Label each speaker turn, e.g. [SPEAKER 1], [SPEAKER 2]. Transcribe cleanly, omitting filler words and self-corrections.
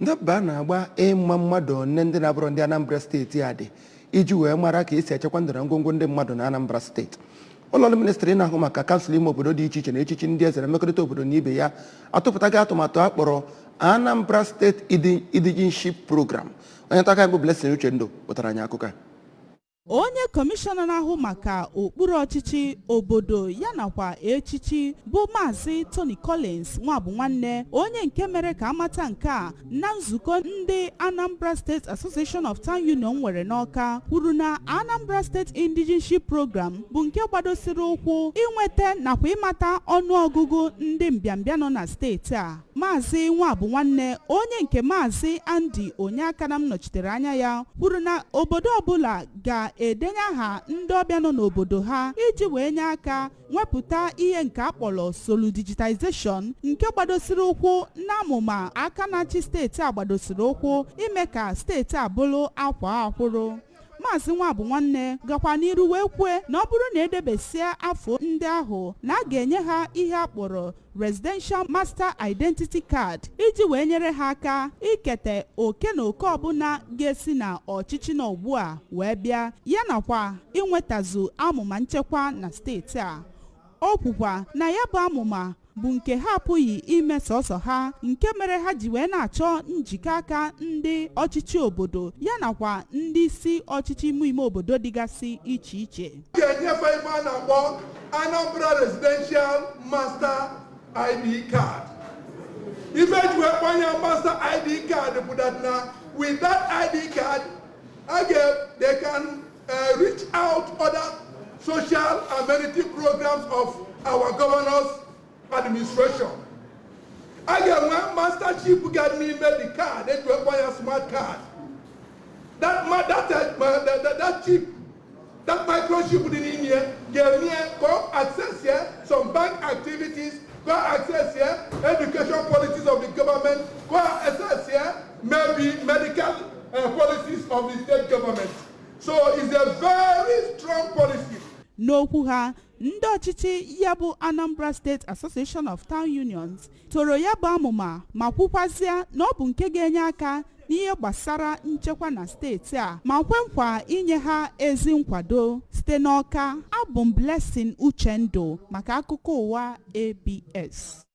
[SPEAKER 1] Ndaba na-agba ịma mmadụ one ndị na-abụrụ ndị Anambra Steeti a dị iji wee mara ka esi echekwa ndụ na ngwongwo ndị mmadụ na Anambra Steeti. Ụlọọrụ ministri na-ahụ maka kansụl ime obodo dị iche iche na echichi ndị eze na mmekọrịta obodo na ibe ya atụpụtaghị atụmatụ a kpọrọ Anambra State Indigenship Program. Onye nta aka bụ Blessing Uchendu pụtara anyị akụkọ a.
[SPEAKER 2] Onye kọmishọna na-ahụ maka okpuru ọchịchị obodo ya nakwa echichi, bụ Maazị Tony Collins Nwabụnwanne, onye nke mere ka amata nke a na nzukọ ndị Anambra State Association of Town Union nwere n'Ọka, kwuru na Anambra State Indigenship Program bụ nke gbadosiri ụkwụ inweta nakwa ịmata ọnụọgụgụ ndị mbịambịa nọ na steeti a. Maazị Nwabụnwanne, onye nke Maazị Andy Onyeakanam nọchitere anya ya, kwuru na obodo ọbụla ga-edenye aha ndị ọbịa nọ n'obodo ha iji wee nye aka nwepụta ihe nke akpọrọ solu digitization, nke gbadosiri ụkwụ n'amụma aka na-achị steeti a gbadosiri ụkwụ ime ka steeti a bụrụ akwa akwụrụ. Maazị Nwabụnwanne gakwa n'iru wee kwue na ọ bụrụ na edebesia afọ ndị ahụ, na a ga-enye ha ihe a kpọrọ Residential Master Identity Card iji wee nyere ha aka ikete oke na oke ọbụla ga-esi na ọchịchị na ugbu a wee bịa, ya nakwa inwetazu amụma nchekwa na steeti a. O kwukwa na ya bụ amụma bụ nke ha apụghị ime sọsọ ha, nke mere ha ji wee na-achọ njikọ aka ndị ọchịchị obodo ya nakwa ndị isi ọchịchị ime ime obodo dịgasị iche iche.
[SPEAKER 3] Ga-enyefe ife a na-akpọ Anambra Residential Master ID Card. Ife eji wee kpọnye Master ID Card bụ that na with that ID card, again, they can reach out other social amenity programs of our governor's administration. A ga-enwe master chip ga n'ime the card eji wee kpọ ya smart card. That chip, that microchip dị n'ime ya ga-eme ka ọ access ya some bank activities, ka ọ access ya education policies of the government, ka ọ access ya maybe medical policies of the state government. So it's a very strong policy.
[SPEAKER 2] N'okwu ha, ndị ọchịchị ya bụ Anambra State Association of Town Unions toro ya bụ amụma ma kwukwazie na ọ bụ nke ga-enye aka n'ihe gbasara nchekwa na steeti a, ma kwe nkwa inye ha ezi nkwado. Site n'Ọka, abụ m Blessing Uchendu maka akụkọ ụwa ABS.